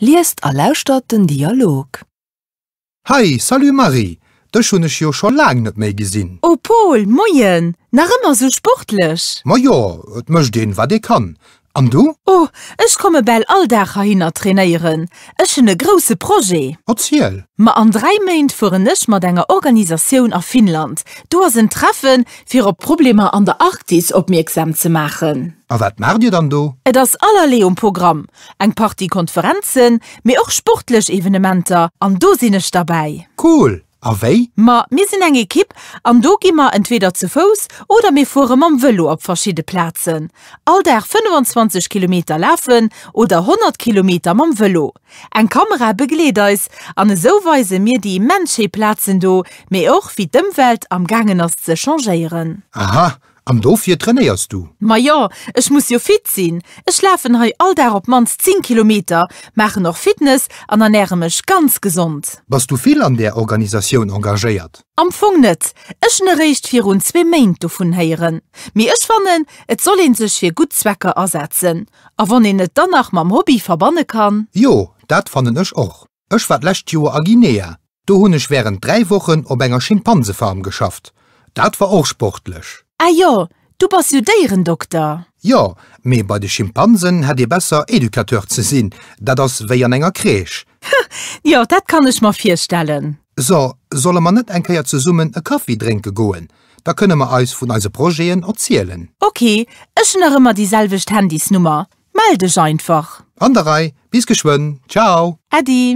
Liest a lauschtert den Dialog. Hey, salut Marie! Dech hunn ech jo scho laang net méi gesinn. Oh Paul, moien! Nach ëmmer sou sportlech? Ma jo, et mécht een, wat ee kann. An du? Oh, ech komme bal all Dag heihinner trainéieren. Ech hunn e grousse Projet. Erziel! Ma an 3 Méint fueren ech mat enger Organisatioun a Finnland. Do ass en Treffen, fir op d'Problemer an der Arktis opmierksam ze maachen. A wat maacht dir dann do? Et ass allerlee um Programm. Eng Partie Konferenzen, mee och sportlech Evenementer an do sinn ech derbäi. Cool! A wéi? Ma mir sinn eng Ekipp an do gi mer entweder ze Fouss oder mir fuere mam Vëlo op verschidde Plazen. All Dag 25 Kilometer lafen oder 100 Kilometer mam Vëlo. Eng Kamera begleet eis an esou weise mir déi immens schéi Plazen do, mee och wéi d'Ëmwelt am gaangen ass ze changéieren. Aha, An dofir trainéiers du? Majo, ech muss jo fit sinn. Ech lafen hei all Dag op d'mannst 10 Kilometer, maachen och Fitness an ernäre mech ganz gesond. Bass du vill an där Organisatioun engagéiert? Am Fong net. Ech hunn eréischt virun zwee Méint dovun héieren. Mee ech fannen, et soll een sech fir gutt Zwecker asetzen. A wann een et dann nach mam Hobby verbanne kann. Jo, dat fannen ech och. Ech war d'lescht Joer a Guinea. Do hunn ech wärend 3 Wochen op enger Schimpansefarm geschafft. Dat war och sportlech. Ah jo, du bass jo Déierendokter. Jo, mee bei de Schimpansen hätt ee besser Educateur ze sinn, dat ass wéi an enger Crèche. Jo, dat kann ech mer virstellen. So, solle mer net eng Kéier zesummen e Kaffi drénke goen? Da kënne mer eis vun eise Projeten erzielen. Ok, ech hunn nach ëmmer déi selwecht Handysnummer. Mell dech einfach. An der Rei, bis geschwënn, ciao! Äddi.